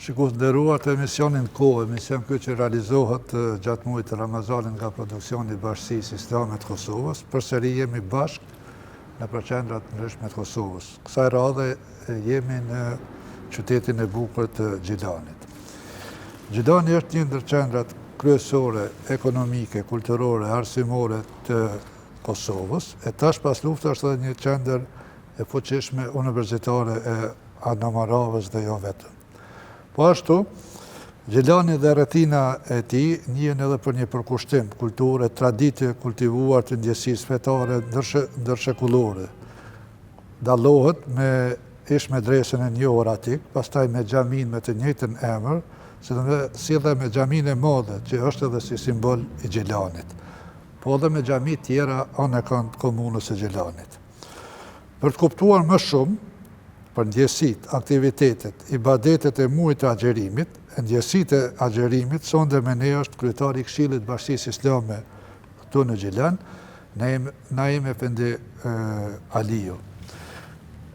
Shikues të nderuar të emisionit N'Kohë, emision ky që realizohet gjatë muajit të Ramazanit nga produksioni i Bashkësisë Islame të Kosovës, përsëri jemi bashkë nëpër qendra të ndryshme të Kosovës. Kësaj radhe jemi në qytetin e bukur të Gjilanit. Gjilani është një ndër qendrat kryesore ekonomike, kulturore, arsimore të Kosovës, e tash pas lufte është edhe një qendër e fuqishme universitare e Anamoravës dhe jo vetëm. Po ashtu, Gjilani dhe rrethina e tij njihen edhe për një përkushtim, kulturë e traditë të kultivuar të ndjesisë fetare ndërshekullore. Dallohet me ish medresën e njohur atik, pastaj me xhaminë me të njëjtën emër, si dhe me xhaminë e madhe, që është edhe si simbol i Gjilanit, po edhe me xhami tjera anekënd komunës së Gjilanit. Për të kuptuar më shumë për ndjesitë, aktivitetet, ibadetet e muajit të agjërimit, e ndjesitë e agjërimit, sonde me ne është kryetari i Këshillit të Bashkësisë Islame këtu në Gjilan, Naim Efendi Aliu.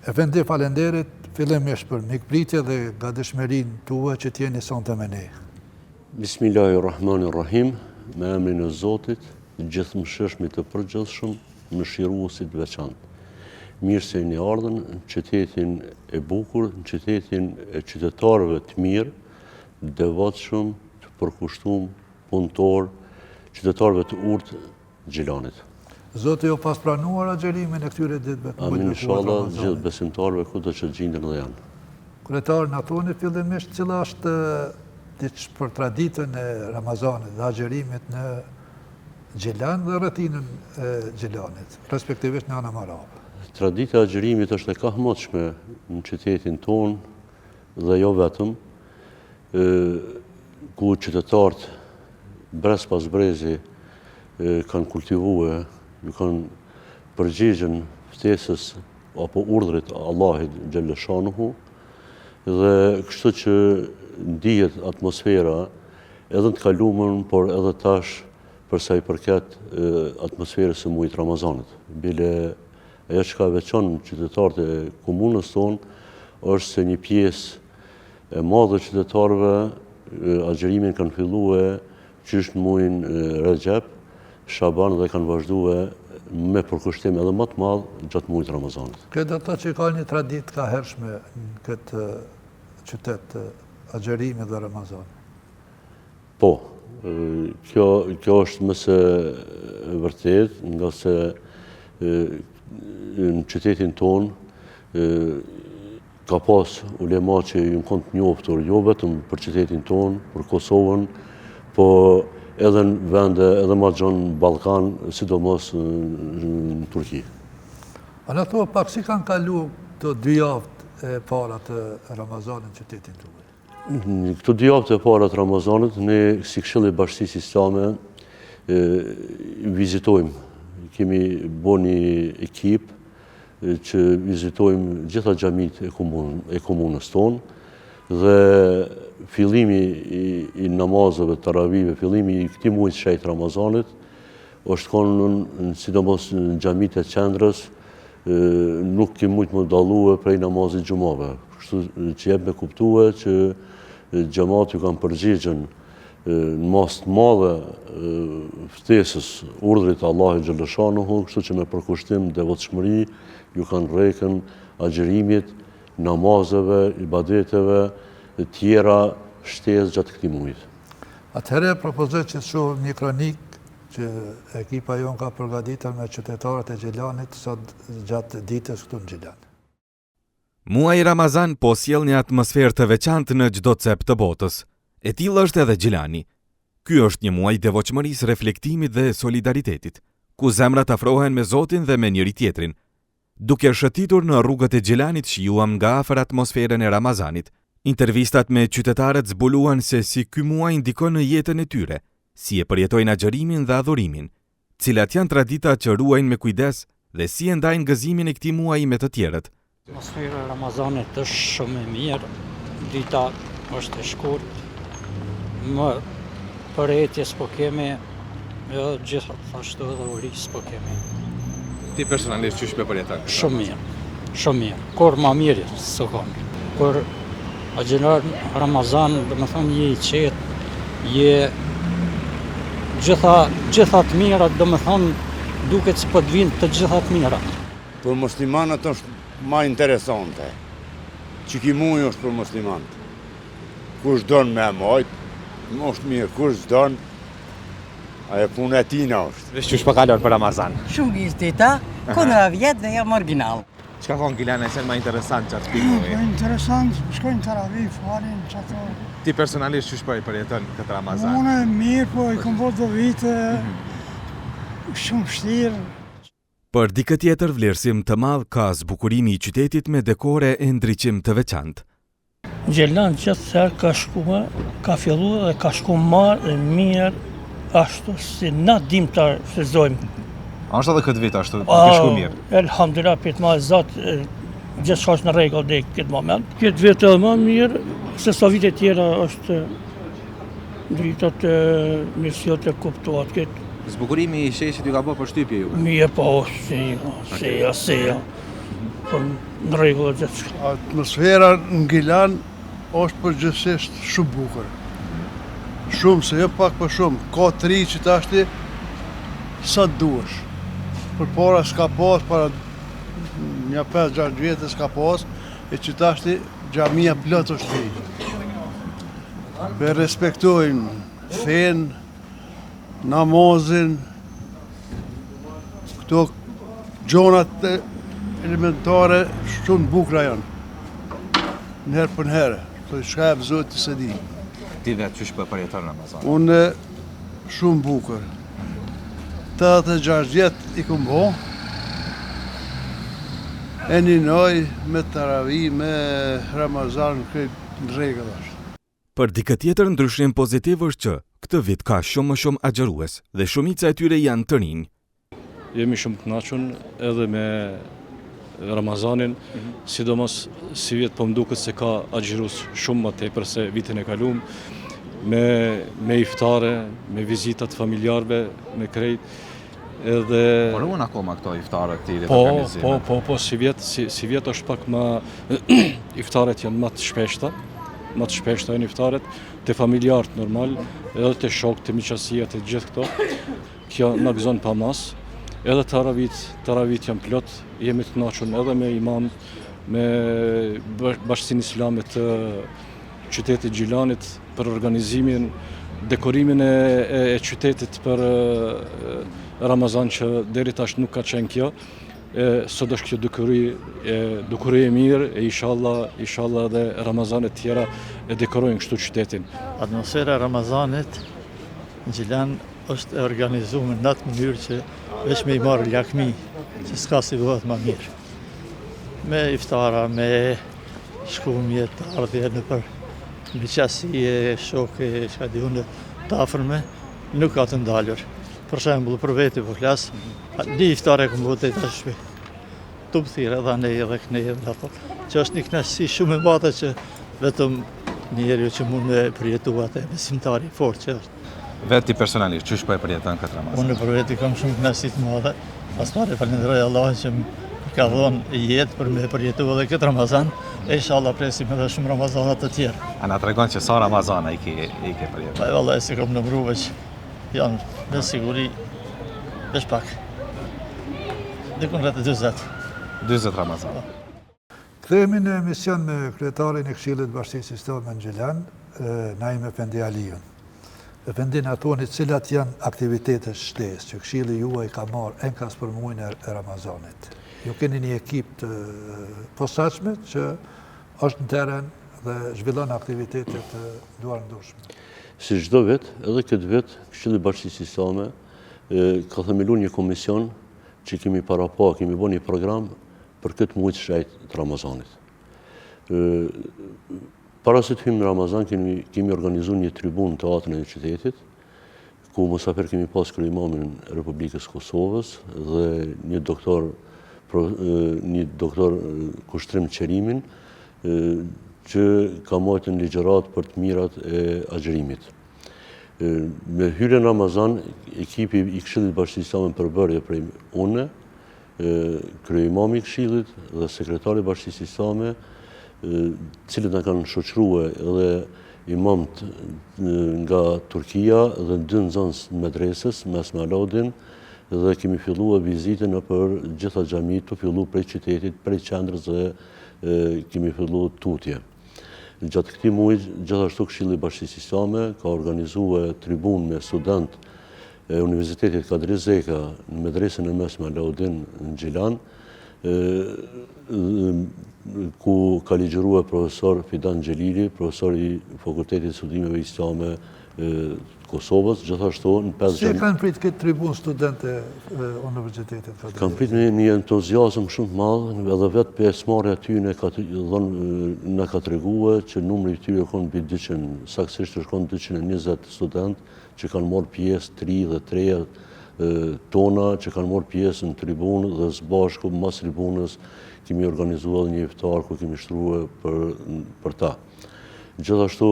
Efendi, falenderit fillimisht për mikpritje dhe gatishmërinë tuaj që të jeni sonte me ne. Bismillahirrahmanirrahim, me emrin e Zotit, gjithëmëshirshmit të përgjithshëm, mëshiruesit të veçantë. Mirë se jeni ardhur në qytetin e bukur, në qytetin e qytetarëve të mirë, të devotshëm, të përkushtum, punëtorë, qytetarëve të urtë Gjilanit. Zoti ju pastë pranuar agjërimin e këtyre ditëve të Amin inshallah, gjithë besimtarëve kudo që gjinden dhe janë. Kryetar, na thoni fillimisht cila është diç për traditën e Ramazanit dhe agjërimit në Gjilan dhe rrethinën e Gjilanit, respektivisht në Anamoravë. Tradita e agjërimit është e kahmotshme në qytetin tonë dhe jo vetëm, ku qytetarët brez pas brezi kanë kultivue, ju kanë përgjigjën ftesës apo urdhrit Allahit xhelleshanuhu, dhe kështu që ndihet atmosfera edhe në të kalumen, por edhe tash për sa i përket atmosferës së muajit Ramazanit. Bile ajo çka veçon qytetarët e komunës tonë është se një pjesë e madhe e qytetarëve agjërimin kanë fillue qysh në muajin Rexhep, Shaban dhe kanë vazhdue me përkushtim edhe më të madh gjatë muajit Ramazanit. Kjo do të thotë që ka një traditë të kahershme në këtë qytet agjërimi dhe Ramazani. Po, kjo, kjo është më se e vërtetë, ngase në qytetin tonë ka pas ulema që janë konë të njoftur, jo vetëm për qytetin tonë, për Kosovën, po edhe në vende, edhe ma gjonë në Ballkan, sidomos në Turqi. A na thua pak si kanë kalu këto dy javët e para të Ramazanit në qytetin tuaj? Në këto dy javët e para të Ramazanit, ne si Këshilli i Bashkësisë Islame vizitojmë, kemi bo një ekip që vizitojmë gjitha xhamitë e, komun, e komunës tonë dhe fillimi i, i namazeve të taravive, fillimi i këtij muajit të shenjtë Ramazanit, është konë sidomos në xhamitë e qendrës, nuk ki mujtë me dallue prej namazit xhumave. Kështu që jep me kuptue që xhemati ju kanë përgjigjën në masë të madhe ftesës urdhrit të Allahit xhelleshanuhu, kështu që me përkushtim, devotshmëri, ju kanë rrekën agjërimit, namazeve, ibadeteve, tjera shtesë gjatë këtij mujit. Atëherë propozoj që të shohim një kronikë që ekipa jonë ka përgatitur me qytetarët e Gjilanit sot gjatë ditës këtu në Gjilan. Muaji Ramazan po sjell një atmosferë të veçantë në çdo cep të botës. E tillë është edhe Gjilani. Ky është një muaj i devotshmërisë, reflektimit dhe solidaritetit, ku zemrat afrohen me Zotin dhe me njëri-tjetrin. Duke shëtitur në rrugët e Gjilanit shijuam nga afër atmosferën e Ramazanit. Intervistat me qytetarët zbuluan se si ky muaj ndikon në jetën e tyre, si e përjetojnë agjërimin dhe adhurimin, cilat janë traditat që ruajnë me kujdes dhe si e ndajnë gëzimin e këtij muaji me të tjerët. Atmosfera e Ramazanit është shumë e mirë, dita është e shkurt, më për etje s'po kemi, edhe gjithashtu edhe uri s'po kemi. Ti personalisht qysh po e përjeton? Shumë mirë, shumë mirë. Kurrë ma mirë s'u konë. Kur. Agjëron Ramazan, domethonë je i qetë, je gjitha, gjitha të mirat, domethonë duket se po të vinë të gjitha të mirat. Për muslimanët është ma interesante, qiky muj është për muslimanët. Kush don me e majt, është mirë, kush s'don, ajo puna e tina është. Veç qysh po kalon për Ramazan? Shumë mirë dita, ku në vjetë dhe jam original. Çka ka në Gjilan e qenë ma interesant gjatë këtij muaji? Po interesant, shkojnë teravi, falin, qato. Ti personalisht qysh po e përjeton këtë Ramazan? Unë mirë, po i kom bo do vite, mhm. shumë vështirë. Për dikë tjetër vlerësim të madh ka zbukurimi i qytetit me dekore e ndriçim të veçantë. Në Gjilan gjithëherë ka shku, ka fillu dhe ka shku marë dhe mirë ashtu si na dim ta shfrytëzojmë. A është edhe këtë vit ashtu, ka shku mirë? Elhamdulillah, për të madh Zot, gjithçka është në rregull deri këtë moment. Këtë vit edhe më mirë, se sa vitet tjera është dritat e mirësjelljet e kuptohet këtë. Zbukurimi i sheshit ju ka bërë përshtypje juve? Mirë, po, si, si, si, po, në rregull gjithçka. Atmosfera në Gjilan është përgjithësisht shumë bukur. Shumë, se jo pak po shumë. Ka të ri që tashti sa të duash. Përpara s'ka pas, para nja 5-6 vjetë s'ka pas, e që tashti xhamia plot është të ri. Po respektojnë fenë, namazin, këto gjonat elementare shumë të bukura janë. Në herë për në herë, të çka jep Zoti s'e di. Ti vetë qysh po e përjeton Ramazanin? Unë shumë bukur. 86 vjet i kom bo. E ninoj me teravi, me Ramazan, krejt në rregull është. Për dikë tjetër ndryshim pozitiv është që, këtë vit ka shumë më shumë agjërues dhe shumica e tyre janë të rinj. Jemi shumë të kënaqur edhe me Ramazanin, sidomos sivjet po më duket se ka agjërues shumë më tepër se vitin e kalum, me me iftare, me vizita të familjarëve, me krejt edhe Po ruhen akoma këto iftarët të po, organizimet? Po, po, po, sivjet, si, sivjet është pak më iftaret janë më të shpeshta, më të shpeshta janë iftaret, te familjarët normal, edhe te shokët, te miqësia, te gjithë këto. Kjo na gëzon pa mas. Edhe taravit, taravit janë plot, jemi të kënaqur edhe me imam, me bashkësinë islame të qytetit Gjilanit për organizimin, dekorimin e, e, e qytetit për Ramazan që deri tash nuk ka qenë kjo. E, sot është kjo dukuri, e, dukuri e mirë, e inshallah, inshallah edhe Ramazanet tjera e dekorojnë kështu qytetin. Atmosfera e Ramazanit në Gjilan është e organizuar në atë mënyrë që veç me i marrë lakmi, që s'ka si bëhet ma mirë. Me iftara, me shkumje, të ardhje nëpër miqësi e shokë e çka di unë të afërme, nuk ka të ndalur. Për shembull, për vete po flas, një iftar e kom bo te shpi. Tu më thirrë edhe anej edhe kënej edhe ato. Që është një kënaqësi shumë e madhe që vetëm njeriu që mund me përjetu atë besimtari i fortë që është. Vetë ti personalisht, qysh po e përjeton këtë Ramazan? Unë për veti kam shumë kënaqësi të madhe. Së pari falënderoj Allahun që më ka dhënë jetë për me përjetu edhe këtë Ramazan. E inshallah presim edhe shumë Ramazana të tjerë. A na tregon që sa Ramazana i ke i ke përjetuar? Po vallahi s'i kam numru veç janë me siguri veç pak. Dikun rreth 40. 40 Ramazana. Po. Kthehemi në emision me kryetarin e Këshillit të Bashkësisë Islame në Gjilan, Naim Efendi Aliun. Efendi, na thoni cilat janë aktivitetet shtesë që Këshilli juaj ka marrë enkas për muajin e Ramazanit. Ju keni një ekip të posaçme që është në terren dhe zhvillon aktivitete të duarndushme. Si çdo vit, edhe këtë vit, Këshilli i Bashkësisë Islame ka themeluar një komision që kemi parapa, kemi bërë një program për këtë muaj të shenjtë të Ramazanit. Para se të hyjmë në Ramazan, kemi, kemi organizuar një tribunë në teatrin e qytetit, ku musafir kemi pas kryeimamin e Republikës së Kosovës dhe një doktor, një doktor Kushtrim Qerimin, që ka majtë një ligjëratë për të mirat e agjërimit. Me hyrjen në Ramazan, ekipi i Këshillit Bashkësisë Islame në përbërje prej une, Kryeimami i Këshillit dhe sekretari i Bashkësisë Islame. cilët na kanë shoqërue edhe imamët nga Turkia dhe dy nxënës të medresës, mesme Alaudin, dhe kemi fillue vizitën nëpër gjitha xhamitë, tu fillu prej qytetit, prej qendrës dhe kemi fillu tutje. Gjatë këtij muaji, gjithashtu Këshilli i Bashkësisë Islame ka organizue tribunë me studentë e Universitetit Kadri Zeka në medresën e mesme Alaudin në Gjilan, ku ka ligjërue profesor Fidan Xhelili, profesor i Fakultetit Studimeve Islame të Kosovës, gjithashtu në 5 Si e kanë prit këtë tribunë studentët e Universitetit Kadri? Kanë prit me një entuziazëm shumë të madh, edhe vetë pjesëmarrja e tyne ka dhënë na ka tregue që numri i tyre kon mbi 200, saktësisht është kon 220 studentë që kanë marrë pjesë, të ri dhe të reja tona që kanë marrë pjesë në tribunë dhe së bashku mas tribunës kemi organizuar edhe një iftar ku kemi shtrue për, për ta. Gjithashtu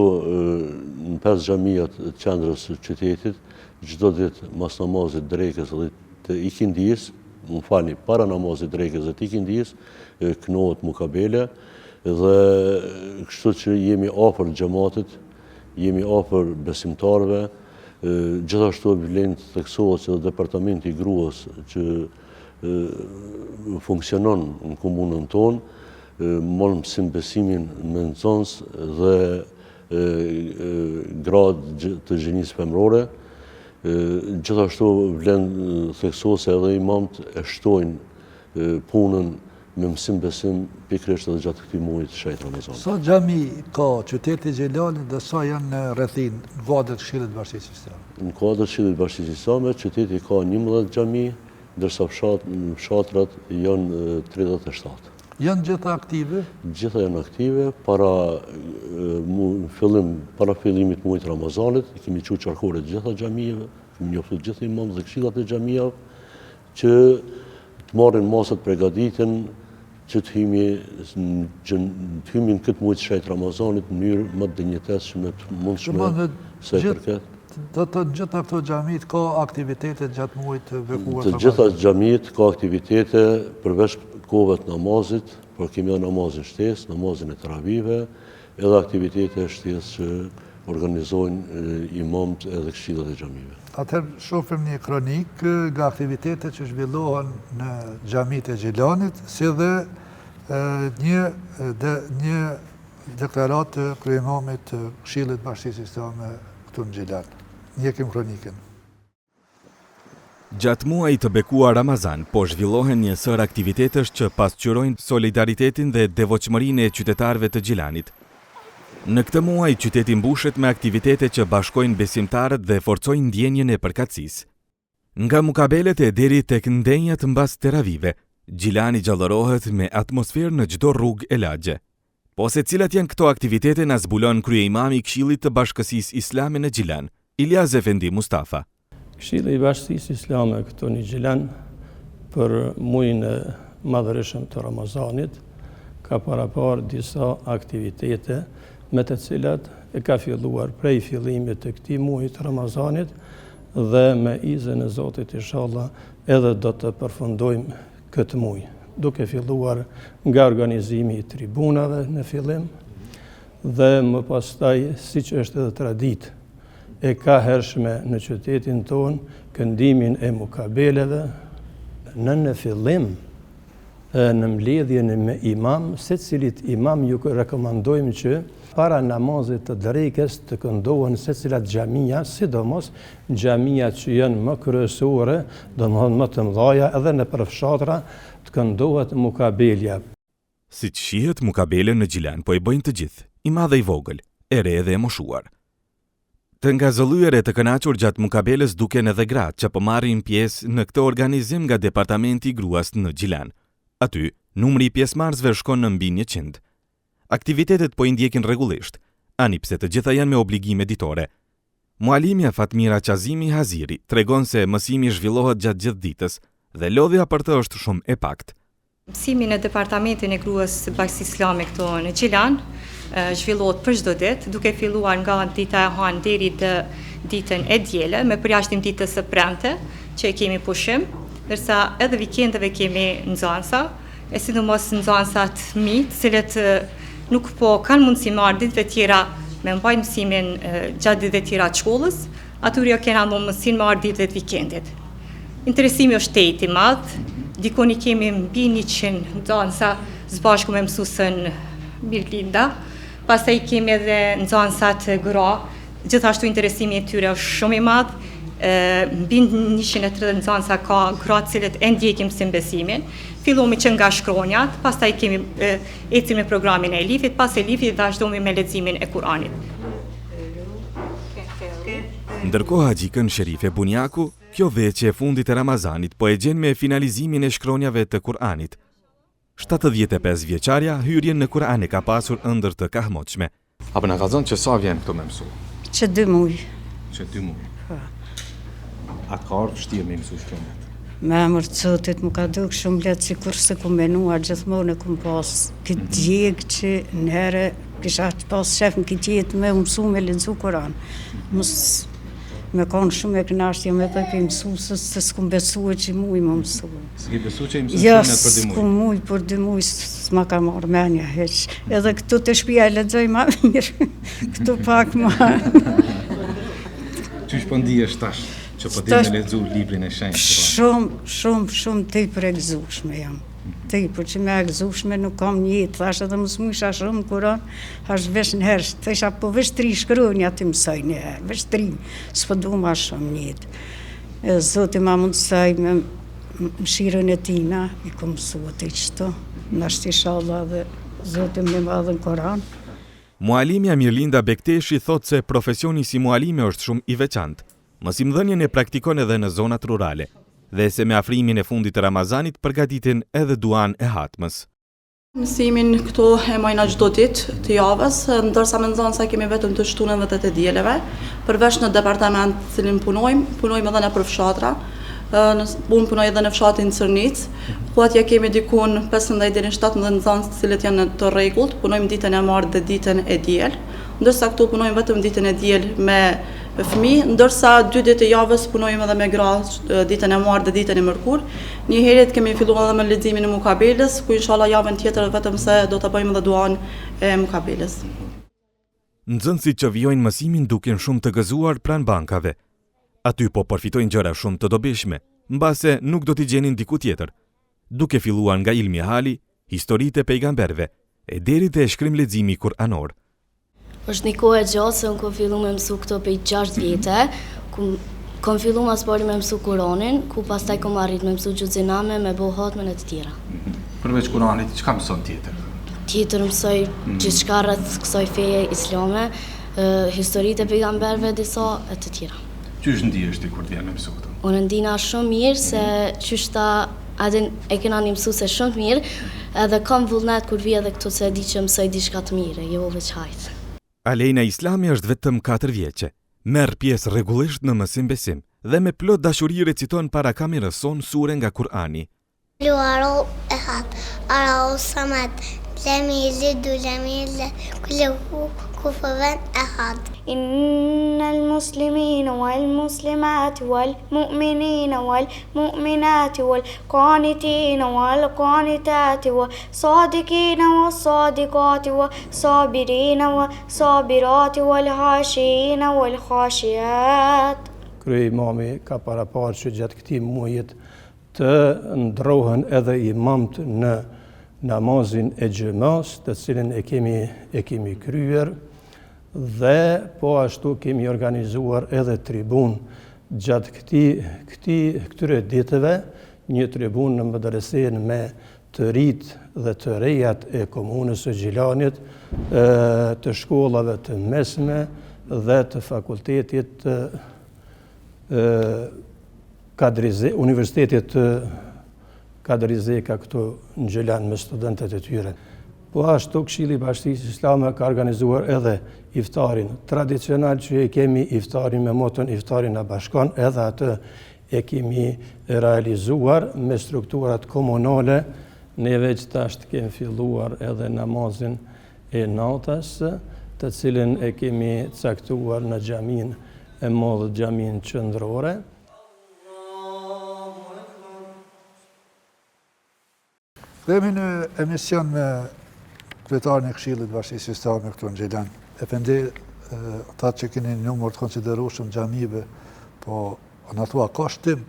në pesë xhamiat e qendrës së qytetit, çdo ditë mas namazit drekës dhe të ikindisë, më falni, para namazit drekës dhe të ikindisë, kënohet mukabele dhe kështu që jemi afër xhematit, jemi afër besimtarëve, gjithashtu vlen të theksohet se edhe departamenti i gruas që funksionon në komunën tonë, mon mësim besimin me nxënës dhe gra të gjinisë femrore. Gjithashtu vlen theksohet se edhe imamët e shtojnë punën me mësim besim pikërisht edhe gjatë këtij muaji të shenjtë Ramazanit. Sa xhami ka qyteti i Gjilanit dhe sa janë në rrethinë, në kuadër të Këshillit të Bashkësisë Islame? Në kuadër të Këshillit të Bashkësisë Islame, qyteti ka 11 xhami, ndërsa fshatrat janë 37. Janë gjitha aktive? Gjitha janë aktive, para fillim, para fillimit muajit të Ramazanit, i kemi çu qarkore gjitha xhamive, kemi njoftu gjithë imamët dhe këshillat e xhamive, që të marrin masat pregaditen që të hymi që të hymi në këtë muaj të shenjtë Ramazanit në mënyrë më të dinjitetshme të mundshme sa i përket. Do të thotë gjitha këto xhamitë ka aktivitete gjatë muajit të bekuar të gjitha xhamitë ka aktivitete përveç kohëve të namazit, por kemi edhe namazin shtesë, namazin e teravive, edhe aktivitete shtesë që organizojnë imamët edhe këshillat e xhamive. Atëherë shohim një kronikë nga aktivitetet që zhvillohen në xhamitë e Gjilanit, si dhe një një deklaratë të kryeimamit të Këshillit të Bashkësisë Islame këtu në Gjilan. Ndjekim kronikën. Gjatë muajit të bekuar Ramazan, po zhvillohen një sërë aktivitetesh që pasqyrojnë solidaritetin dhe devotshmërinë e qytetarëve të Gjilanit. Në këtë muaj, qyteti mbushet me aktivitete që bashkojnë besimtarët dhe forcojnë ndjenjën e përkatësisë. Nga mukabelet e deri tek ndenjat mbas teravive, Gjilani gjallërohet me atmosferë në çdo rrugë e lagje. Po se cilat janë këto aktivitete na zbulon kryeimami i Këshillit të Bashkësisë Islame në Gjilan, Iljaz Efendi Mustafa. Këshilli i Bashkësisë Islame këtu në Gjilan për muajin e madhërishëm të Ramazanit ka paraparë disa aktivitete me të cilat e ka filluar prej fillimit të këtij muaji të Ramazanit dhe me izën e Zotit inshallah edhe do të përfundojmë këtë muaj, duke filluar nga organizimi i tribunave në fillim dhe më pastaj, siç është edhe traditë e kahershme në qytetin tonë, këndimin e mukabeleve, në në fillim në mbledhjen me imam, secilit imam ju rekomandojmë që para namazit të drekës të këndohen secilat xhamia, sidomos xhamia që janë më kryesore, domethënë më të mëdhaja edhe nëpër fshatra të këndohet mukabelja. Siç shihet mukabelen në Gjilan po e bëjnë të gjithë, i madh e i vogël, e re dhe e moshuar. Të ngazëllyer e të kënaqur gjatë mukabelës duken edhe gratë që po marrin pjesë në këtë organizim nga Departamenti i Gruas në Gjilan. Aty, numri i pjesëmarrësve shkon në mbi 100. Aktivitetet po i ndjekin rregullisht, ani pse të gjitha janë me obligime ditore. Mualimja Fatmira Qazimi Haziri tregon se mësimi zhvillohet gjatë gjithë ditës dhe lodhja për të është shumë e paktë. Mësimi në Departamentin e Gruas së Bashkësisë Islame këtu në Gjilan zhvillohet për çdo ditë, duke filluar nga dita e hanë deri të ditën e diele, me përjashtim ditës së premte, që e kemi pushim, ndërsa edhe vikendeve kemi nxënësa, e sidomos nxënësat fëmijë, të cilët. nuk po kanë mundësi me ardhë ditëve tjera me mbajt mësimin gjatë ditëve tjera të shkollës, atyre ja kena dhënë mundësinë me ardhë ditëve të vikendit. Interesimi është tejet i madh, dikun i kemi mbi 100 nxënësa së bashku me mësuesen Mirlinda, pastaj i kemi edhe nxënësat gra, Gjithashtu interesimi i tyre është shumë i madh, mbi 130 nxënësa ka gra të cilët e ndjekin mësim-besimin. Fillomi që nga shkronjat, pastaj kemi ecim me programin e Elifit, pas Elifit vazhdomi me leximin e Kuranit. Ndërkohë Haxhikën Sherife Bunjaku, kjo veçe e fundit e Ramazanit po e gjen me finalizimin e shkronjave të Kuranit. 75 vjeçarja hyrjen në Kuran e ka pasur ëndërr të kahmotshme. A po na kallzon që sa vjen këtu me mësu? Që dy muj. Që dy muj. Po. A ka ardhë vështirë me mësu shkronjat? Me emër të Zotit m'u ka duk shumë lehtë sikur s'e kum menuar gjithmonë e kum pas këtë mhm. djegë që njëherë kisha pas qef në këtë jetë me mësu me lexu Kuran. Mos me konë shumë e kënaqtë jam edhe prej mësuses se s'kum besue që muj me mësu. S'ke besu që i mëson jo, shkronjat për dy muaj? Jo, s'kum muj për dy muj, s'ma ka marrë menja hiç. Edhe këtu te shpia e lexoj ma mirë, këtu pak ma. Qysh po ndihesh tash, që po di me lexu librin e shenjtë? Shumë, shumë, shumë tepër e gëzushme jam. Tepër që ma e gëzushme nuk kam n'jetë, thash edhe mos mujsha shumë Kuran, thash veç njëherë, thësha po veç tri shkronja t'i mësoj njëherë, veç tri, s'po du ma shumë n'jetë. E Zoti ma mundësoi me mëshirën e tina, i kom mësu atë qëto, nashta ishalla dhe Zoti më madh në Kuran. Mualimja Mirlinda Bekteshi thotë se profesioni si mualime është shumë i veçantë. Mësimdhënien e praktikon edhe në zonat rurale dhe se me afrimin e fundit të Ramazanit përgatitin edhe duan e hatmës. Mësimin këtu e majna çdo ditë të javës, ndërsa me nxënësa kemi vetëm të shtunën dhe të dieleve. Përveç në departament të cilin punojmë, punojmë edhe nëpër fshatra. Unë punoj edhe në fshatin Cërnicë, ku atje kemi dikun 15 deri në 17 nxënës të cilët janë të rregullt, punojmë ditën e martë dhe ditën e diel. Ndërsa këtu punojmë vetëm ditën e diel me fëmijë, ndërsa dy ditë të javës punojmë edhe me gra ditën e martë dhe ditën e mërkurë. Njëherit kemi filluar edhe me leximin e mukabelës, ku inshallah javën tjetër vetëm se do ta bëjmë edhe duan e mukabelës. Nxënësit që vijojnë mësimin duken shumë të gëzuar pranë bankave. Aty po përfitojnë gjëra shumë të dobishme, mbase nuk do t'i gjenin diku tjetër. Duke filluar nga ilmihali, historitë e pejgamberëve, e deri te shkrim-leximi kuranor. Është një kohë e gjatë se unë kom fillu me mësu këto prej 6 vjete, ku kom fillu ma s'pari me mësu Kuranin, ku pastaj kom arrit me mësu xhuzin ame, me bo hatmen e të tjera. Mhm. Përveç Kuranit, çka mëson tjetër? Tjetër mësoj mhm. gjithçka rreth kësaj feje islame, historitë e pejgamberëve disa e të tjera. Qysh ndihesh ti kur të vjen me mësu këto? Unë ndihna shumë mirë se qysh ta Edhe e kena një mësuse shumë të mirë, edhe kam vullnet kur vi edhe këtu se e di që mësoj diçka të mirë, jo veç hajt. Alejna Islami është vetëm katër vjeçe. Merr pjesë rregullisht në mësim-besim dhe me plot dashuri reciton para kamerës sonë sure nga Kur'ani. Qul huwallahu ehad, Allahu samad, lem jelid ve lem juled, ve lem jeku lehu kufuven ehad. Innel muslimine wal muslimati wal mu'minine wal mu'minati wal qanitine wal qanitati wa sadikine wa sadikati wa sabirine wa sabirati wal hashiine wal khashiat. Kryeimami ka paraparë që gjatë këtij muajit të ndrohen edhe imamët në namazin e xhumasë, të cilin e kemi e kemi kryer dhe po ashtu kemi organizuar edhe tribunë gjatë këtij këtij këtyre ditëve, një tribunë në medresenë me të rinjtë dhe të rejat e komunës së Gjilanit, të shkollave të mesme dhe të fakultetit të Kadri Universitetit të Kadri Zeka këtu në Gjilan me studentët e tyre. Po ashtu Këshilli i Bashkësisë Islame ka organizuar edhe iftarin tradicional që e kemi iftarin me moton iftari na bashkon, edhe atë e kemi realizuar me strukturat komunale. Ne veç tash kemi filluar edhe namazin e natës, të cilin e kemi caktuar në xhaminë e madhe, xhaminë qendrore. Kthehemi në emision me. kryetarin e Këshillit Bashkësisë Islame këtu në Gjilan. Efendi, thatë që keni një numër të konsiderueshëm xhamive, po na thua ka shtim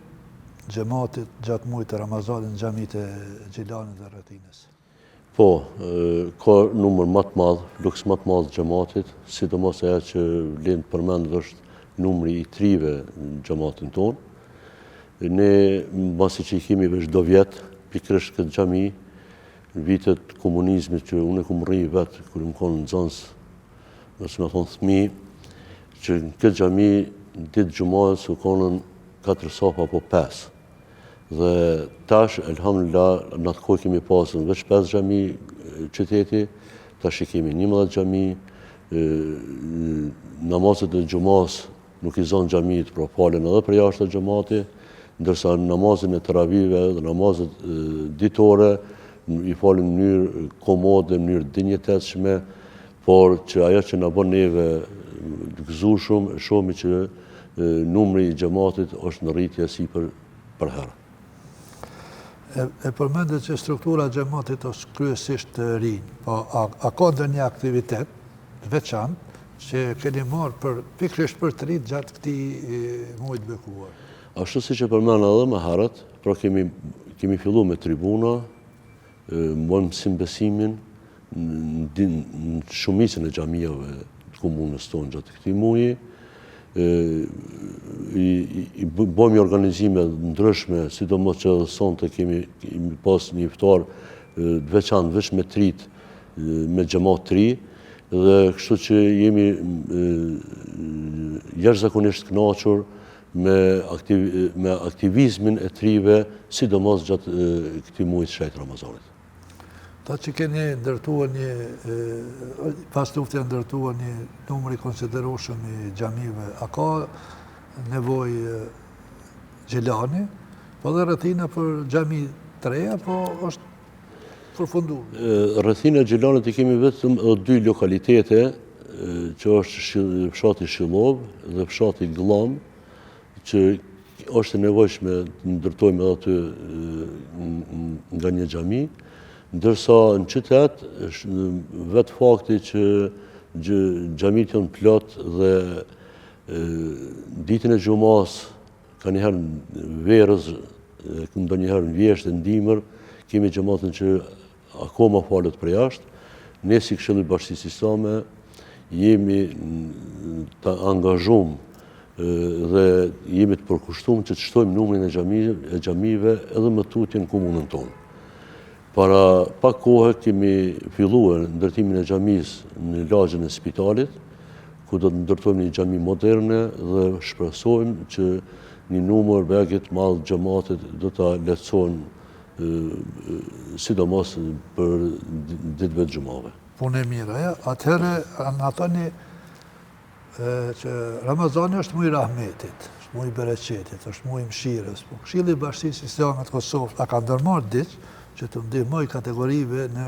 xhematit gjatë muajit të Ramazanit në xhamitë e Gjilanit dhe rrethinës? Po, ka numër ma të madh, fluks ma të madh xhematit, sidomos ajo që vlen të përmendet është numri i të rive në xhematin tonë. Ne, mbasi që i kemi veç do vjet, pikërisht këtë xhami, në vitet e komunizmit që unë e kom mrri vetë, kur jam konë nxënës, si me thonë fëmi, që në këtë xhami, ditë xhumaje, u konën 4 safa apo 5. Dhe tash, elhamdulillah, në atë kohë kemi pasën veç 5 xhami qyteti, tash i kemi 11 xhami, namazet e xhumas nuk i zonë xhamitë, pra falen edhe përjashta xhemati, ndërsa namazin e teravive dhe namazet ditore i falin në mënyrë komode, në mënyrë dinjitetshme, por që ajo që na bën neve të gëzueshëm, shohim që numri i xhematit është në rritje sipër përherë. E, e përmende që struktura e xhematit është kryesisht të rinj, po a, a ka ndonjë aktivitet të veçantë që keni marrë për, pikërisht për të rinjtë gjatë këtij muaji të bekuar? Ashtu siç e përmenda edhe më herët, pra kemi, kemi fillu me tribuna, Mbajmë mësim besimin në shumicën e xhamiave të komunës tonë gjatë këtij muaji. I bëjmë organizime të ndryshme, sidomos që edhe sonte kemi pas një iftar të veçantë veç me të rinjtë, me xhemat të ri, dhe kështu që jemi jashtëzakonisht të kënaqur me me aktivizmin e të rinjve, sidomos gjatë këtij muaji të shenjtë Ramazanit. Thatë që keni ndërtuar një, pas lufte janë ndërtuar një numër i konsiderueshëm i xhamive, a ka nevojë Gjilani, po dhe rrethina për xhami të reja, po është përfundu? Rrethina e Gjilanit i kemi vetëm edhe dy lokalitete, që është fshati Shillovë dhe fshati Gllam, që është e nevojshme të ndërtojmë edhe aty nga një xhami, ndërsa në qytet, vetë fakti që xhamitë janë plot dhe ditën e xhumas Kanjëherë në verës, ndonjëherë në vjeshtë e në dimër, kemi xhematin që akoma falet përjashtë. Ne si Këshilli i Bashkësisë Islame jemi të angazhum dhe jemi të përkushtum që të shtojmë numrin e xhamive edhe më tutje në komunën tonë. Para pak kohe kemi filluar ndërtimin e xhamisë në lagjen e spitalit, ku do të ndërtojmë një xhami moderne dhe shpresojmë që një numër bajagi të madh xhematit do ta lehtësojnë sidomos për ditëve të xhumave. Punë e mirë ajo. Atëherë na thoni që Ramazani është muaj i rahmetit, është muaj i bereqetit, është muaj i mëshirës. Po Këshilli i Bashkësisë Islame të Kosovës a ka ndërmarrë diç që t'u ndihmojë kategorive në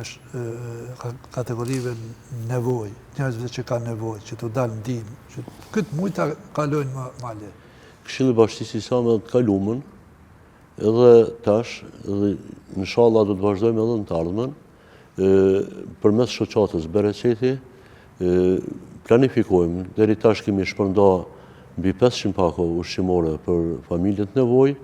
kategorive në nevojë, njerëzve që kanë nevojë, që t'u dalë ndihmë, që këtë muaj ta kalojnë më më lehtë. Këshilli i Bashkësisë Islame të kalumen, edhe tash, edhe inshallah do të vazhdojmë edhe në të ardhmen, përmes shoqatës Bereqeti, planifikojmë, deri tash kemi shpërnda mbi 500 pako ushqimore për familjet në nevojë,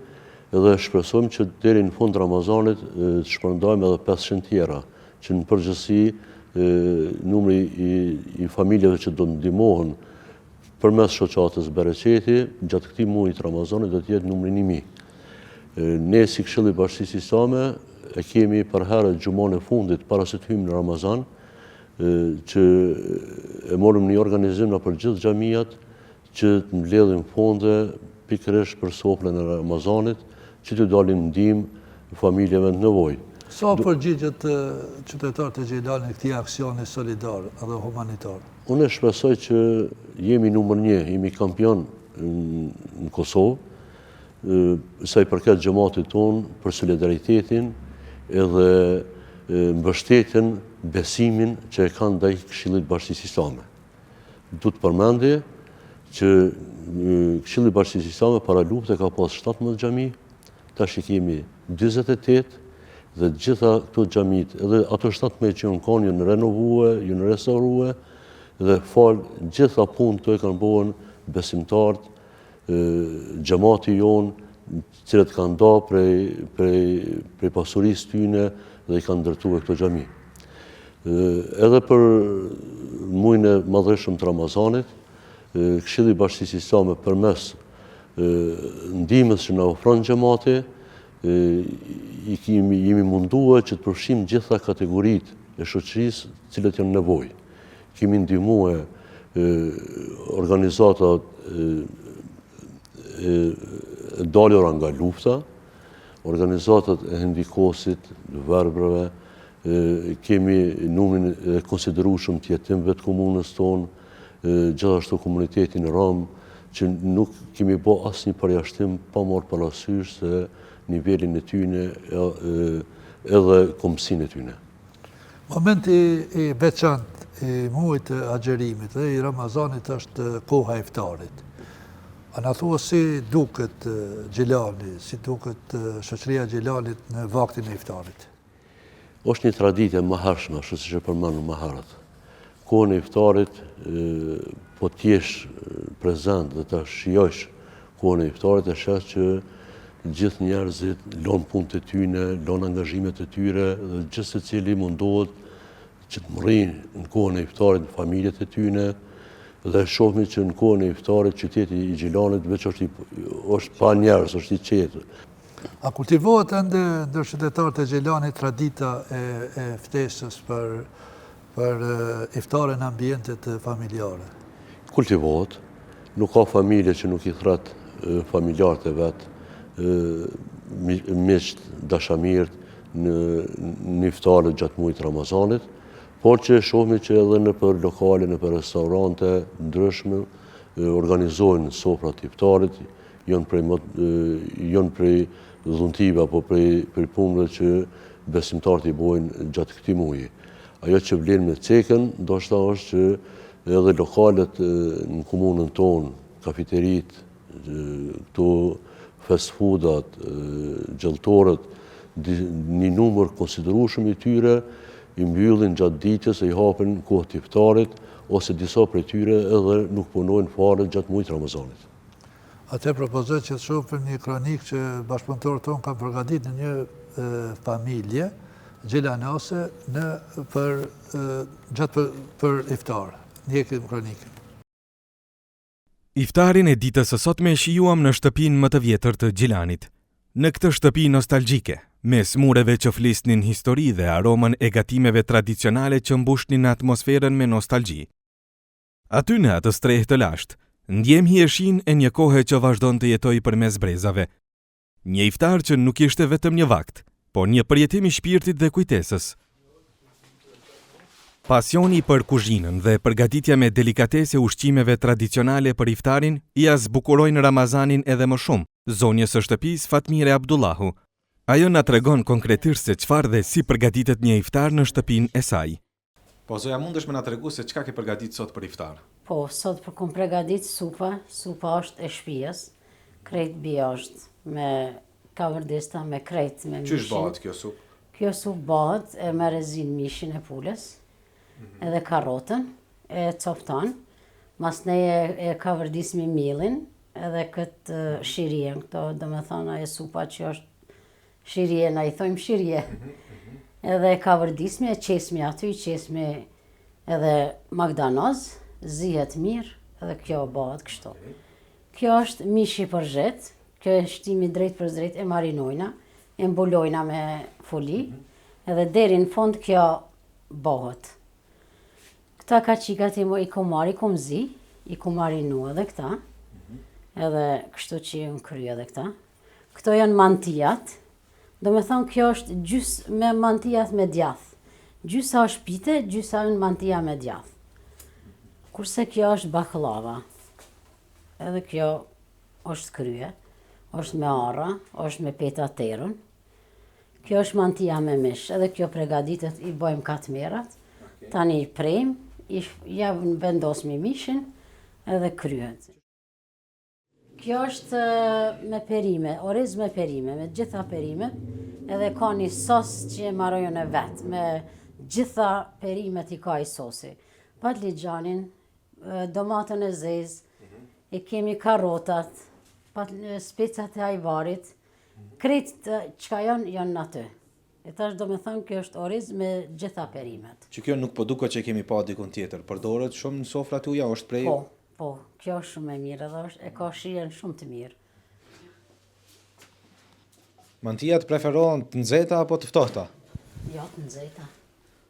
edhe shpresojmë që deri në fund Ramazanit të shpërndajmë edhe 500 tjera, që në përgjithësi numri i familjeve që do të ndihmohen Përmes shoqatës Bereqeti, gjatë këtij muaji të Ramazanit do të jetë numri 1000. Ne si Këshilli i Bashkësisë Islame e kemi përherë xhumanë e fundit para se të hyjmë në Ramazan, që e morëm një organizim nëpër gjithë xhamiat që të mbledhim fonde pikërisht për sofrën e Ramazanit, që t'u dalim ndihmë familjeve në nevojë. Sa përgjigjet qytetarët e Gjilanit këtij aksioni solidar dhe humanitar? Unë shpresoj që jemi numër një, jemi kampion në Kosovë, sa i përket xhematit tonë për solidaritetin edhe mbështetjen, besimin që e kanë ndaj Këshillit Bashkësisë Islame. Du të përmendi që Këshilli Bashkësisë Islame para lufte ka pas 17 xhami, tash i kemi 48. Dhe të gjitha këto xhamitë, edhe ato 17 që janë kanë, janë renovue, janë restaurue, dhe falë gjitha punët këto e kanë bo besimtarët, xhemati jonë, të cilët kanë da prej, prej, prej pasurisë tyne dhe i kanë ndërtue këto xhami. Edhe për mujin e madhërishëm të Ramazanit, Këshilli i Bashkësisë Islame përmes ndihmës që na ofron xhemati, i kemi jemi mundue që të përfshijmë gjitha kategoritë e shoqërisë të cilët janë nevojë. Kemi ndihmue organizatat e dalura nga lufta, organizatat e hendikosit, të verbërve, kemi numrin e konsiderueshëm të jetimëve të komunës tonë, gjithashtu komunitetin rom, që nuk kemi bo asnjë përjashtim pa marrë parasysh se nivelin e tyne edhe kombësinë e tyne. Momenti i veçantë i muajit të agjërimit dhe i Ramazanit është koha e iftarit. A na thua si duket Gjilani, si duket shoqëria e Gjilanit në vaktin e iftarit? Është një traditë e mëhershme, ashtu siç e përmendëm më herët. Kohën e iftarit, po të jesh prezent dhe ta shijosh kohën e iftarit, e sheh që gjithë njerëzit lënë punët e tyne, lënë angazhimet e tyre dhe gjithsecili mundohet që të mrrijë në kohën e iftarit në familjet e tyne dhe shohmi që në kohën e iftarit qyteti i Gjilanit veç është, është pa njerëz, është i qetë. A kultivohet ende ndër qytetarët e Gjilanit tradita e, e ftesës për, për iftare në ambientet familjare? Kultivohet. Nuk ka familje që nuk i thret familjarët e vet, miqtë, dashamirët, në në iftare gjatë muajit të Ramazanit, por që shohmi që edhe nëpër lokale, nëpër restaurante ndryshme organizojnë sofrat e iftarit, janë prej janë prej dhuntive apo prej prej punëve që besimtarët i bojnë gjatë këtij muaji. Ajo që vlen me cekën, ndoshta është që edhe lokalet në komunën tonë, kafiteritë, këto fast foodat, gjellëtorët, një numër konsiderueshëm i tyre i mbyllin gjatë ditës e i hapin në kohë të iftarit, ose disa prej tyre edhe nuk punojnë fare gjatë muajit të Ramazanit. Atëherë propozoj që të shohim një kronikë që bashkëpunëtorët tonë kanë përgatit në një familje gjilanase në për gjatë për, për iftar. Ndjekim kronikën. Iftarin e ditës së sotme e shijuam në shtëpinë më të vjetër të Gjilanit. Në këtë shtëpi nostalgjike, mes mureve që flisnin histori dhe aromën e gatimeve tradicionale që mbushnin atmosferën me nostalgji. Aty në atë strehë të lashtë, ndjemë hijeshinë e një kohe që vazhdon të jetojë përmes brezave. Një iftar që nuk ishte vetëm një vakt, por një përjetim i shpirtit dhe kujtesës. Pasioni për kuzhinën dhe përgatitja me delikatesë e ushqimeve tradicionale për iftarin ia zbukurojnë Ramazanin edhe më shumë, zonjës së shtëpisë Fatmire Abdullahu. Ajo na tregon konkretisht se çfarë dhe si përgatitet një iftar në shtëpinë e saj. Po zonja mundesh me na tregu se çka ke përgatit sot për iftar? Po, sot po kom pregadit supa, supa është e shpijës, krejt bie është me kavërdista, me krejt, me mishin. Qysh bahet kjo supë? Kjo supë bahet e merr e zin mishin e pulës, mm -hmm. edhe karotën, e copton, masnej e, e kavërdismi millin, edhe këtë shirijen, këto domethonë ajo supa që është Shirije, na i thojmë shirije. Mhm, mhm. Edhe e kavërdismi, e qesmi aty, i qesmi edhe magdanoz, zihet mirë, edhe kjo bëhet kështu. Kjo është mishi përzhet, kjo e shtimi drejtpërdrejt e marinojna, e mbulojna me foli, mhm. edhe deri në fund kjo bëhet. Këta kaçikat i, i kom marrë, i kom zi, i kom marinu edhe këta, edhe kështu që janë kry edhe këta. Këto janë mantijat, domethonë kjo është gjys me mantijat me djath. Gjysa është pite, gjysa janë mantija me djath. Kurse kjo është bakllava. Edhe kjo është krye, është me arra, është me peta terun. Kjo është mantija me mish, edhe kjo pregaditet, i bojmë katmerat, tani i prejmë, i, ja vendosmi mishin, edhe kryhet. Kjo është me perime, oriz me perime, me gjitha perimet. Edhe ka një sos që e maroj unë vetë, me gjitha perimet i ka ai sosi. Patlixhanin, domatën e zezë, e kemi karotat, specat e ajvarit, krejt çka janë, janë aty. E tash do me thënë, kjo është oriz me gjitha perimet. Që kjo nuk po duket që kemi pa dikun tjetër, përdoret shumë në sofrat tuja, është prej... Po, po, kjo është shumë e mirë edhe është, e ka shijen shumë të mirë. Mantijat preferohen të nxehta apo të ftohta? Jo, të nxehta.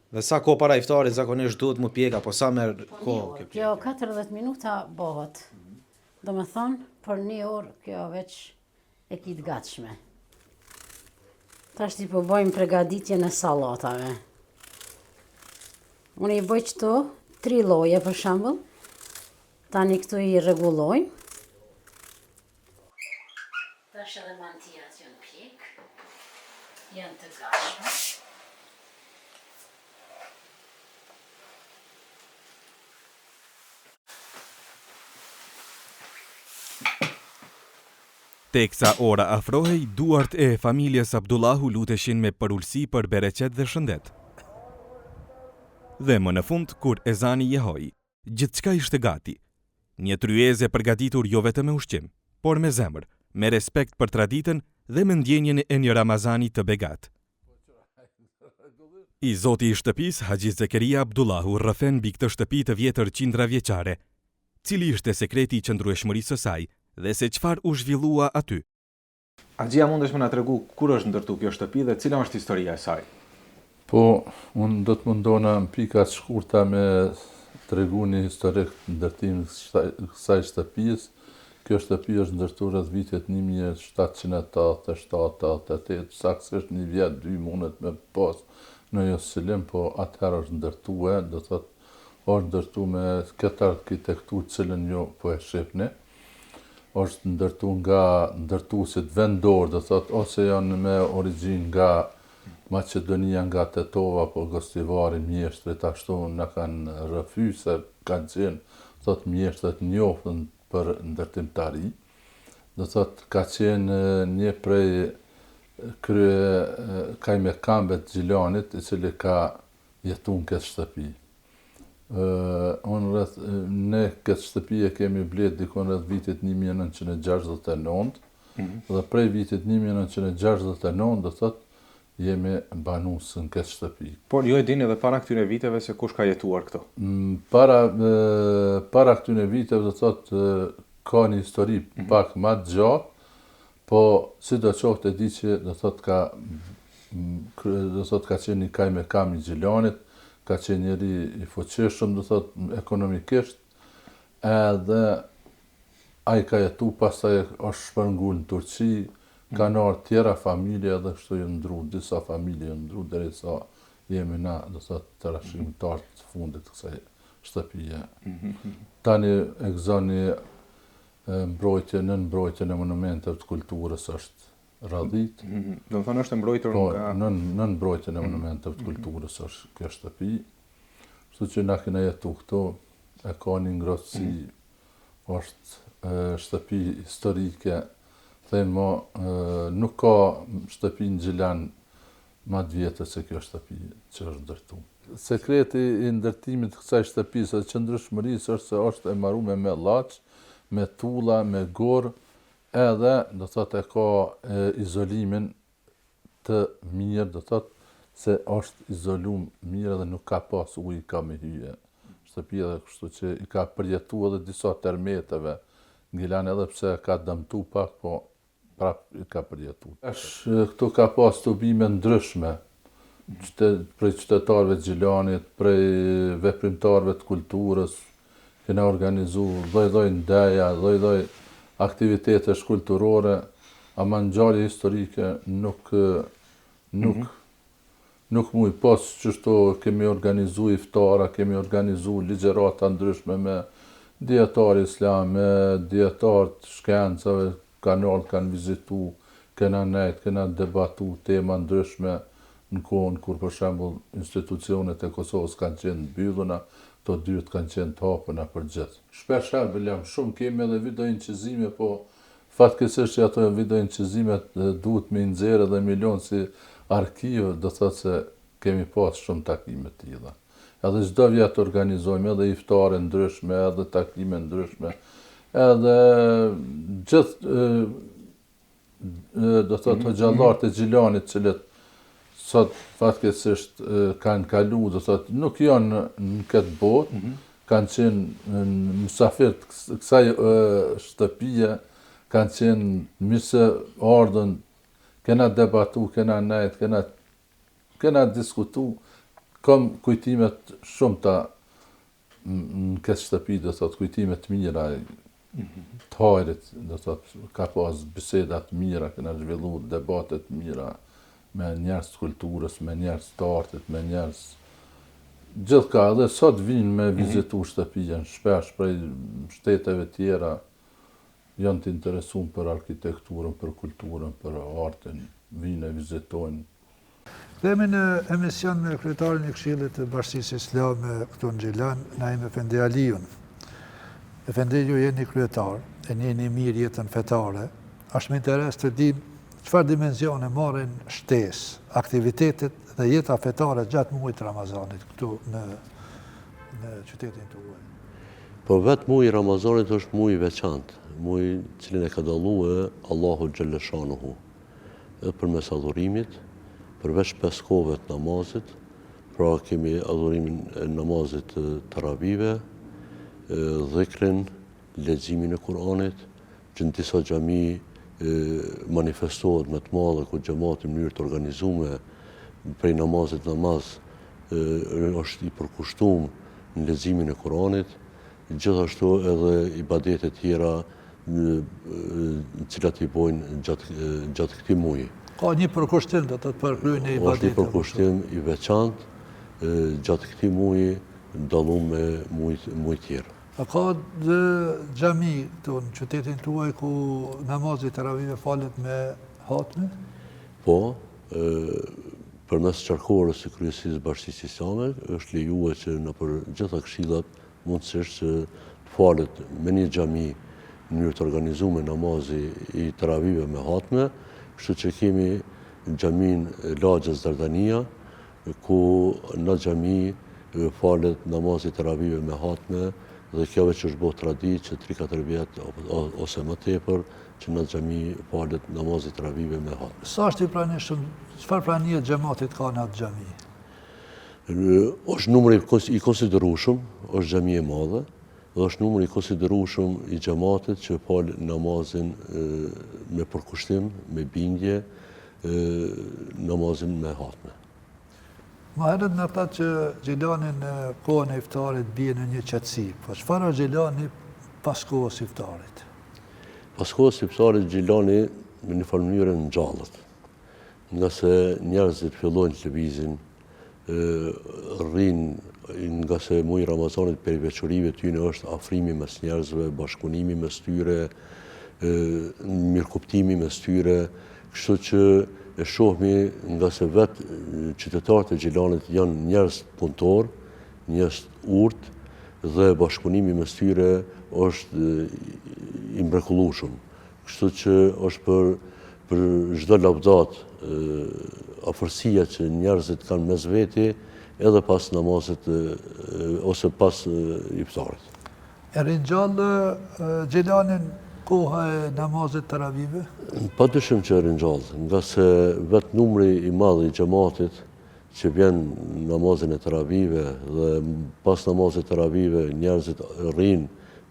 Dhe sa kohë para iftarit zakonisht duhet mu pjek apo sa merr po, kohë kjo pjekje? Kjo 40 minuta bëhet. Do me thonë, për një orë kjo veç e ki të gatshme. Tashti po bëjmë pregaditjen e sallatave. Unë i bëj qëto, tri lloje për shembull. Tani këtu i rregullojmë. Tash edhe mantijat janë pjek, janë të gatshme. Teksa ora afrohej, duart e familjes Abdullahu luteshin me përulësi për bereqet dhe shëndet. Dhe më në fund, kur ezani jehoi, Gjithçka ishte gati. Një tryezë e përgatitur jo vetëm me ushqim, por me zemër, me respekt për traditën dhe me ndjenjën e një Ramazani të begatë. I zoti i shtëpisë, Haxhi Zekeria Abdullahu rrëfen mbi këtë shtëpi të vjetër qindravjeçare. Cili ishte sekreti i qëndrueshmërisë së saj dhe se çfarë u zhvillua aty? Haxhi a mundesh me na tregu kur është ndërtu kjo shtëpi dhe cila është historia e saj? Po, unë do të mundohna në pika të shkurta me tregu një historik të ndërtimit të kësaj shtëpisë. Kjo shtëpi është ndërtu rreth vitit 1787, 88, saktësisht një vjet, dy mundet me pas një oscilim, po atëherë është ndërtue, do thotë është ndërtu me këtë arkitekturë të cilën ju po e shihni. është ndërtu nga ndërtuesit vendorë, do thotë ose janë me origjinë nga Maqedonia, nga Tetova apo Gostivari, mjeshtrit ashtu na kanë rrëfy se kanë qenë, thotë mjeshtër të njoftun për ndërtimtari. Do thotë ka qenë një prej krye kajmekamëve të Gjilanit, i cili ka jetu në këtë shtëpi. Unë rreth, ne këtë shtëpi e kemi ble dikun rreth vitit 1969, mm -hmm. dhe prej vitit 1969, do thot, jemi banus në këtë shtëpi. Por ju e dini edhe para këtyre viteve se kush ka jetuar këtu? Mm, para, para këtyre viteve, do thot, ka një histori mm -hmm. pak ma të gjatë, Po, sidoqoftë e di që do thotë ka do thotë ka qenë një kajmekam i Gjilanit, ka qenë njeri i fuqishëm, do thotë ekonomikisht, edhe ai ka jetu, pastaj është shpërngul në Turqi, kanë ardhur tjera familje edhe kështu janë ndru, disa familje janë ndru derisa jemi na, do thotë, trashëgimtarët të fundit të kësaj shtëpie. Tani e gëzon një mbrojtje, nën mbrojtjen e monumenteve të kulturës është radhit. Mm -hmm. Do të thonë është e mbrojtur po, nga... nën, nën mbrojtjen e mhm. monumenteve të mhm. kulturës është kjo shtëpi. Kështu që na kena jetu këtu, e ka një ngrohtësi, mm -hmm. është e, shtëpi historike, them mo, e, nuk ka shtëpi në Gjilan ma të vjetër se kjo shtëpi që është ndërtu. Sekreti i ndërtimit të kësaj shtëpisë dhe qëndrueshmërisë është se është e marume me llaç, me tulla, me gurë, edhe do thotë e ka izolimin të mirë, do thotë se është izolu mirë edhe nuk ka pas ujë ka me hyje shtëpi edhe kështu që i ka përjetu edhe disa tërmeteve në Gjilan edhe pse ka dëmtu pak, po prap i ka përjetu. Tash këtu ka pas tubime ndryshme, prej qytetarëve të Gjilanit, prej veprimtarëve të kulturës, kena organizu lloj-lloj ndeja, lloj-lloj aktivitetesh kulturore, ama ngjarje historike nuk nuk mm -hmm. Nuk muj, pos qështu kemi organizu iftara, kemi organizu ligjërata ndryshme me dijetarë islam, me dijetarë të shkencave, kanë ardhë, kanë vizitu, kena nejt, kena debatu tema ndryshme në kohën kur për shembull institucionet e Kosovës kanë qenë të mbylluna, këto dyert kanë qenë të hapuna për gjithë. Shpesh herë bile më shumë kemi edhe video incizime po. Fatkeqësisht që ato videoincizimet duhet me i nxjerrë dhe me i lon si arkiv, do thotë se kemi pas shumë takime të tilla. Edhe çdo vjet organizojmë edhe iftare ndryshme, edhe takime ndryshme, edhe gjithë do thotë mhm. hoxhallarët e Gjilanit, të cilët sot fatkeqësisht kanë kalu, do thotë nuk janë në këtë botë, mm -hmm. kanë qenë mysafir të kësaj shtëpie, kanë qenë mirë se ardhën, kena debatu, kena nejt, kena Kena diskutu, kam kujtime të shumta në këtë shtëpi, do thot kujtime të mira, të hajrit, do thot ka pas biseda të mira, kena zhvillu debate të mira me njerëz të kulturës, me njerëz të artit, me njerëz gjithka edhe sot vijnë me mhm. vizitu shtëpinë, shpesh prej shteteve tjera, janë të interesum për arkitekturën, për kulturën, për artin, vijnë e vizitojnë. Kthehemi në emision me kryetarin e Këshillit të Bashkësisë Islame këtu në Gjilan, Naim Efendi Aliun. Efendi, ju jeni kryetar, e njihni mirë jetën fetare. Është me interes të dimë çfarë dimensione marrin shtesë aktivitetet dhe jeta fetare gjatë muajit të Ramazanit këtu në në qytetin tuaj. Po vetë muji i Ramazanit është muj i veçantë, muj të cilin e ka dallue Allahu xhelleshanuhu. Edhe përmes adhurimit, përveç pesë kohëve të namazit, pra kemi adhurimin e namazit të teravive, dhikrin, leximin e Kur'anit, që në disa xhami manifestohet me të madhe ku xhemati në mënyrë të organizume prej namazit në namaz është i përkushtum në leximin e Kur'anit, gjithashtu edhe ibadete tjera të cilat i bojnë gjatë këtij muaji. Ka një përkushtim do të thotë për kryerjen e ibadeteve. Është një përkushtim i veçantë gjatë këtij muaji dallum me muajt tjerë. A ka dhe xhami këtu në qytetin tuaj ku namazi i teravive falet me hatme? Po, përmes qarkores së Kryesisë së Bashkësisë Islame është lejue që nëpër gjitha këshillat mundësisht që të falet me një xhami në mënyrë të organizume namazi i teravive me hatme, kështu që kemi xhaminë e lagjes Dardania, ku në xhami falet namazi i teravive me hatme dhe kjo veç është bo traditë që 3-4 vjet ose më tepër që në xhami falet namazi i teravive me hatme. Sa është i pranishëm, çfarë pranie xhematit ka në atë xhami? Është numër i konsiderueshëm, është xhami e madhe, dhe është numër i konsiderueshëm i xhematit që fal namazin me përkushtim, me bindje, namazin me hatme. Ma herët na thatë që Gjilani në kohën e iftarit bie në një qetësi, po çfarë është Gjilani pas kohës iftarit? Pas kohës iftarit Gjilani në një farë mënyre ngjallet. Ngase njerëzit fillojnë të lëvizin, rrinë, ngase muji i Ramazanit prej veçorive tyne është afrimi mes njerëzve, bashkëpunimi mes tyre, mirëkuptimi mes tyre, kështu që e shohmi ngase vetë qytetarët e Gjilanit janë njerëz punëtorë, njerëz të urtë dhe bashkëpunimi mes tyre është i mrekullueshëm. Kështu që është për për çdo lavdatë afërsia që njerëzit kanë mes veti edhe pas namazit ose pas iftarit. E ringjall Gjilanin koha e namazit teravive? Pa dyshim që e ringjall, ngase vetë numri i madh i xhematit që vjen namazin e teravive dhe pas namazit teravive njerëzit rrinë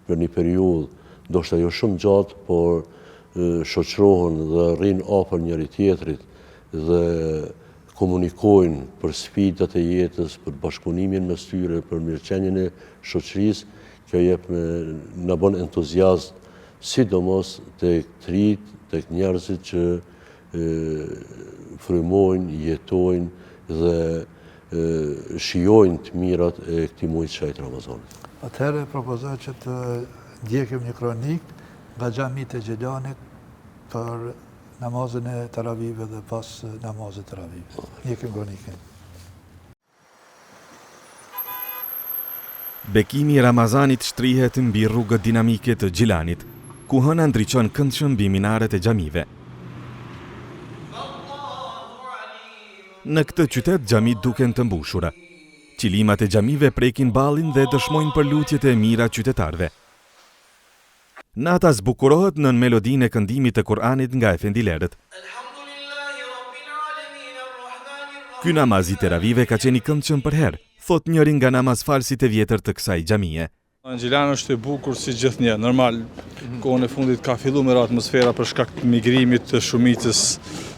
për një periudhë, ndoshta jo shumë gjatë, por shoqërohen dhe rrinë afër njëri-tjetrit dhe komunikojnë për sfidat e jetës, për bashkëpunimin mes tyre, për mirëqenien e shoqërisë, kjo jep me na bën entuziast, sidomos tek të rinjtë, tek njerëzit që frymojnë, jetojnë dhe shijojnë të mirat e këtij muaji të shenjtë Ramazanit. Atëherë propozoj që të ndjekim një kronikë nga xhamitë e Gjilanit për namazin e teravive dhe pas namazit të teravive. Ndjekim kronikën. Bekimi i Ramazanit shtrihet mbi rrugët dinamike të Gjilanit. ku hëna ndriçon këndshëm mbi minaret e xhamive. Në këtë qytet xhamitë duken të mbushura. Qilimat e xhamive prekin ballin dhe dëshmojnë për lutjet e mijëra qytetarëve. Nata zbukurohet nën melodinë e këndimit të Kur'anit nga efendilerët. Ky namaz i teravive ka qenë i këndshëm përherë, thotë njëri nga namazfalësit e vjetër të kësaj xhamie. Në Gjilan është e bukur si gjithnjë, normal, kohën e fundit ka fillu me ra atmosfera për shkak të migrimit të shumicës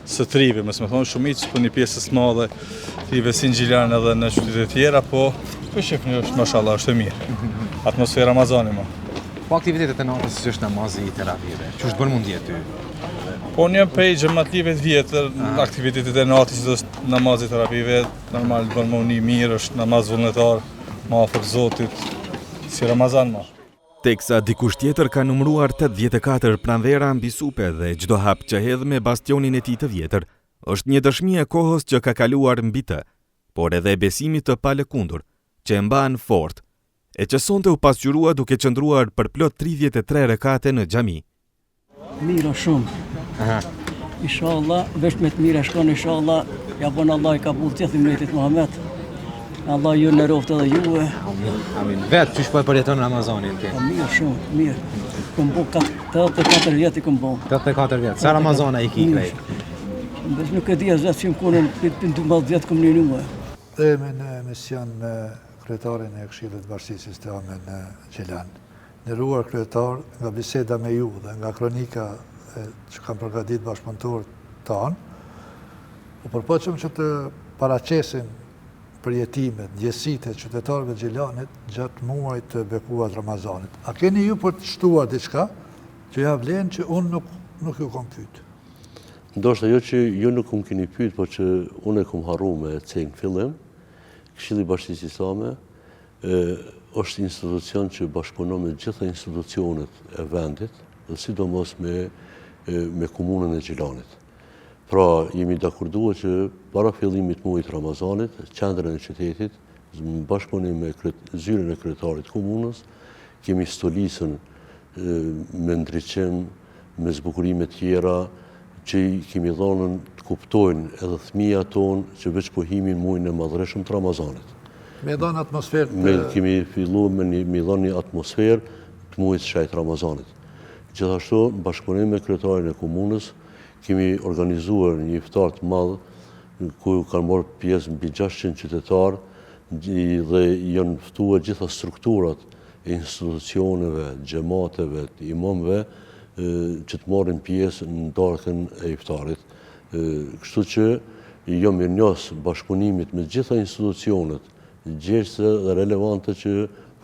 së të rive, mos me thonë shumicës, po një pjesës së madhe të rive si në Gjilan edhe në qytetet e tjera, po po shifni është mashallah, është e mirë. Atmosfera Ramazani ma. Po aktivitetet e natës siç është namazi i teravive, qysh të bën me u ndje ty? Po një prej xhematlive të vjetër, aktivitetet e natës është namazi i teravive, normal të bën me u ni mirë, është namaz vullnetar, ma afër Zotit, si Ramazan ma. Teksa dikush tjetër ka numëruar 84 pranvera mbi supe dhe çdo hap që hedh me bastionin e tij të vjetër, është një dëshmi e kohës që ka kaluar mbi të, por edhe e besimit të palëkundur, që e mban fort, e që sonte u pasqyrua duke qëndruar për plot 33 rekate në xhami. Mirë shumë. Aha. Inshallah, veç me të mira shkon inshallah, ja bon Allah i kabul të gjithë ymetit Muhammed. Allah ju nderoftë edhe juve. Amin. Amin. Vetë qysh po e përjeton Ramazanin ti? Po mirë shumë, mirë. Kom bo 84 vjet i kom bo. 84 vjet. Sa Ramazana i ki krejt? Veç nuk e di as vetë që më konën, për 12 vjet kom ninu. Jemi në emision me kryetarin e Këshillit të Bashkësisë Islame në Gjilan. Nderuar kryetar, nga biseda me ju dhe nga kronika që kanë përgatit bashkëpunëtorët tanë, u përpoqëm që të paraqesim përjetimet, ndjesitë e qytetarëve të Gjilanit gjatë muajit të bekuar të Ramazanit. A keni ju për të shtuar diçka që ja vlen që unë nuk, nuk ju kom pyet? Ndoshta jo që ju nuk më keni pyet, por që unë e kom harru me e cek në fillim, Këshilli i Bashkësisë Islame është institucion që bashkëpunon me gjitha institucionet e vendit dhe sidomos me me komunën e Gjilanit. Pra, jemi dakorduar që para fillimit të muajit të Ramazanit, qendrën e qytetit, në bashkëpunim me zyrën e kryetarit të komunës, kemi stolisën me ndriçim, me zbukurime tjera, që i kemi dhonën të kuptojnë edhe fëmija tonë që veç po himi në mujin e madhërishëm të Ramazanit. Me dhonë atmosferë të... Me kemi fillu me, një, me dhonë një atmosferë të mujit të shenjtë Ramazanit. Gjithashtu, në bashkëpunim me kryetarin e komunës, kemi organizuar një iftar të madh ku kanë marrë pjesë mbi 600 qytetarë dhe janë ftuar gjitha strukturat e institucioneve, xhemateve, të imamëve që të marrin pjesë në darkën e iftarit. Kështu që jam mirënjohës bashkëpunimit me gjitha institucionet gjegjëse dhe relevante që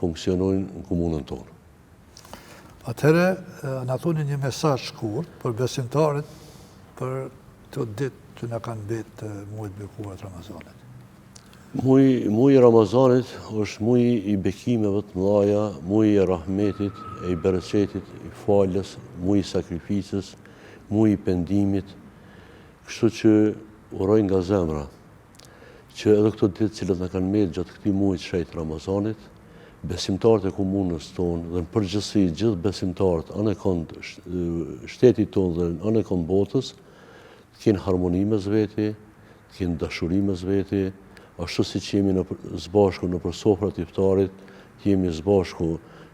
funksionojnë në komunën tonë. Atëherë, na thoni një mesazh shkurt për besimtarët për këto ditë që na kanë mbetë të muajit të bekuar të Ramazanit. Muji, muji i Ramazanit është muji i bekimeve të mëdha, muji i rahmetit, e i bereqetit, i faljes, muji i sakrificës, muji i pendimit. Kështu që uroj nga zemra që edhe këto ditë të cilat na kanë mbetë gjatë këtij muaji të shenjtë të Ramazanit, besimtarët e komunës tonë dhe në përgjithësi gjithë besimtarët anekënd shtetit tonë dhe anekënd botës, të kenë harmoni mes veti, të kenë dashuri mes veti, ashtu siç jemi në së bashku nëpër sofrat e iftarit, të jemi së bashku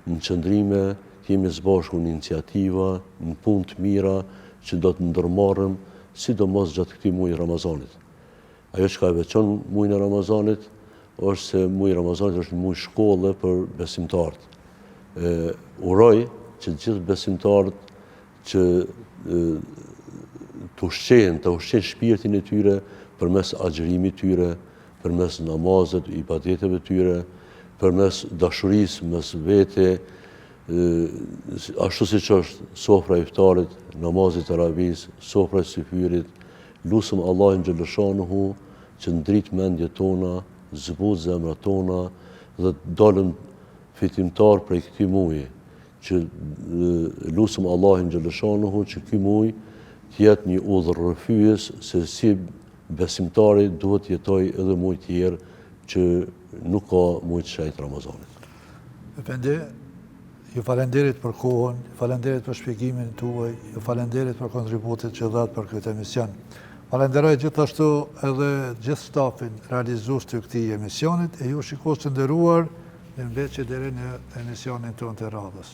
në qëndrime, të jemi së bashku në iniciativa, në punë të mira që do të ndërmarrim, sidomos gjatë këtij muaji Ramazanit. Ajo çka e veçon muajin e Ramazanit është se muaji i Ramazanit është një muaj shkolle për besimtarët. E, uroj që të gjithë besimtarët që të ushqehen, të ushqejnë shpirtin e tyre përmes agjërimit tyre, përmes namazit, ibadeteve tyre, përmes dashurisë mes vete, ashtu siç është sofra e iftarit, namazi i teravisë, sofra e syfyrit, lusëm Allahin xheleshanuhu që ndrit mendjet tona, zbut zemrat tona dhe të dalim fitimtar prej këtij muji. Që lusëm Allahin xheleshanuhu që ky muj të jetë një udhërrëfyes se si besimtari duhet të jetojë edhe muaj tjerë që nuk ka muaj të shenjtë të Ramazanit. Efendi, Ju falenderit për kohën, ju falenderit për shpjegimin tuaj, ju falenderit për kontributin që dhatë për këtë emision. Falenderoj gjithashtu edhe gjithë stafin realizues të këtij emisionit e ju shikues të nderuar, mirëmbetshi deri në emisionin tonë të radhës.